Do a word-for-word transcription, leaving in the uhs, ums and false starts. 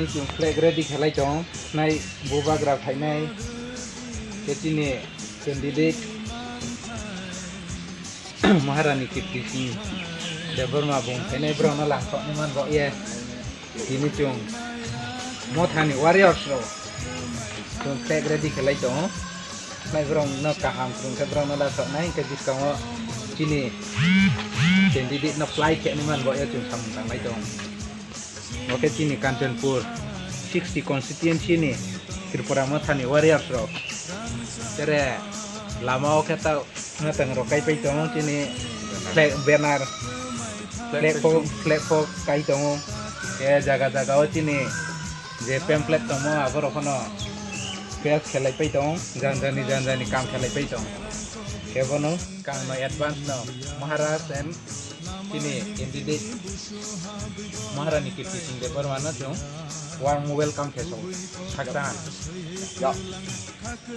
Chwng flag ready khlai tong nai, bubagra phainai, khe chini candidate Maharani Kirti Singh Debbarma bung phainai, borokno langthoknai man bo ye. Tini chwng Mothani warriors rok chwng flag ready khlai tongo. Nai borokno kaham chwng khe borokno lasoknai, hwnkhe bwskango chini candidate no fly khenai man bo ye chwng samung tanglai tongo. Oke chini Kanchanpur sixty constituency ni Tripura Mothani warriors rok. Tere lama o khe ta Mwtang rok kai pai tongo chini flag banner, flag flag pho, flag pho kai tongo. Khe jaga jaga o chini je pamphlet tongmo aborok phano pass khelai pai tongo, jani jani jani jani kam khelai pai tongo. Khe bono kangno advance no Maharaj and chini candidate Maharani Kirti Singh Debbarma no chwng warm welcome khe tongo. Khaksa. Ya.